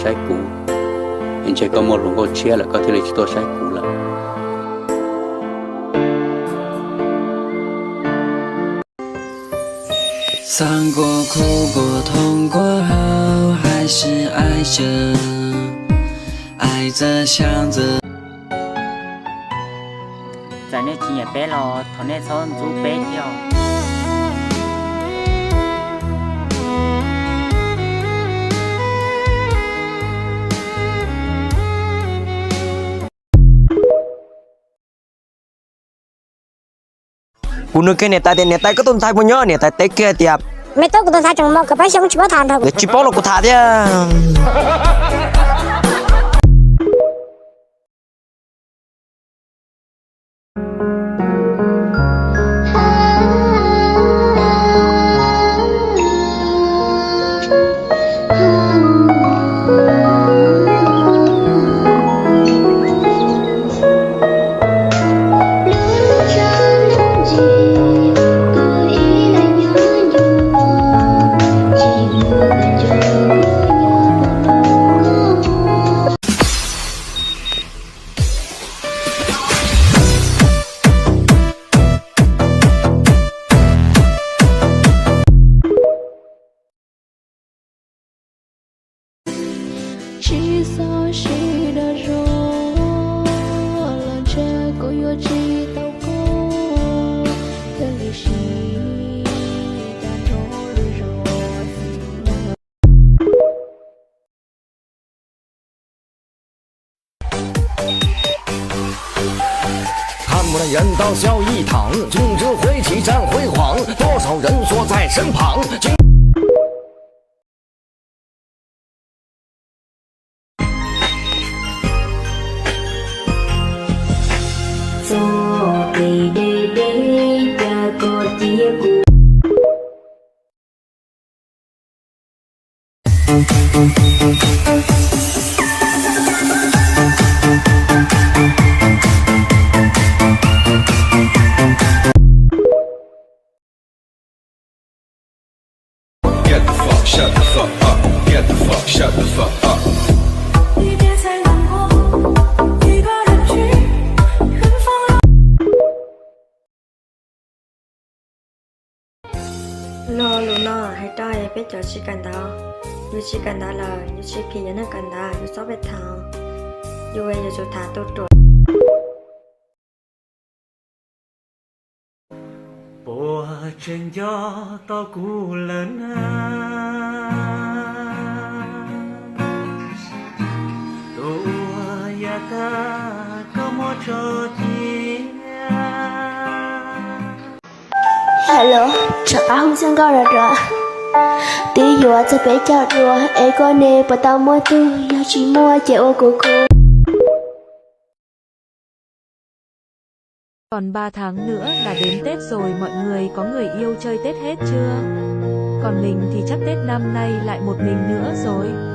saib kuv, es ntshe koj muaj hluas nkauj tshiab lawm koj thiaj li tsis tuaj saib kuv lawm. Txawm nej tsis nyiam peb los thov nej txhob ntxub peb thiab os. Kuv nug kiag niam tais tias niam tais koj tus ntxhais puas nyob, niam tais teb kiag tias me tub kuv tus ntxhais tseem mos kaum plaub xyoo tsis paub tham nrog kuv, tsis paub los kuv tham thiab. Tsis txhob siv dag zog los ntshe kuv yuav tsis tau koj thiaj li siv tag nrho lub zog xwb ntag. 看我的人刀削一淌，君主挥旗斩辉煌，多少人坐在身旁。 Txoj kev deb deb cas koj cia kuv. Lo lus no hais rau peb cov tsis kawm ntawv, yus tsis kawm ntawv lawm yus tsis phim yus neej kawm ntawv, yus txhob pheej tham, yus yuav tsum tham tu ruam. Puas tseem nco tau kuv lawm na? Tus uas yav tag koj muab tso cia. Alo, rov qab hu xwb nkauj los rov. Twb yuav txog peb caug dua es koj ne puas tau muaj tug, yog tsis muaj ces ua kuv khuv. Còn ba tháng nữa là đến Tết rồi, mọi người có người yêu chơi Tết hết chưa? Còn mình thì chắc Tết năm nay lại một mình nữa rồi.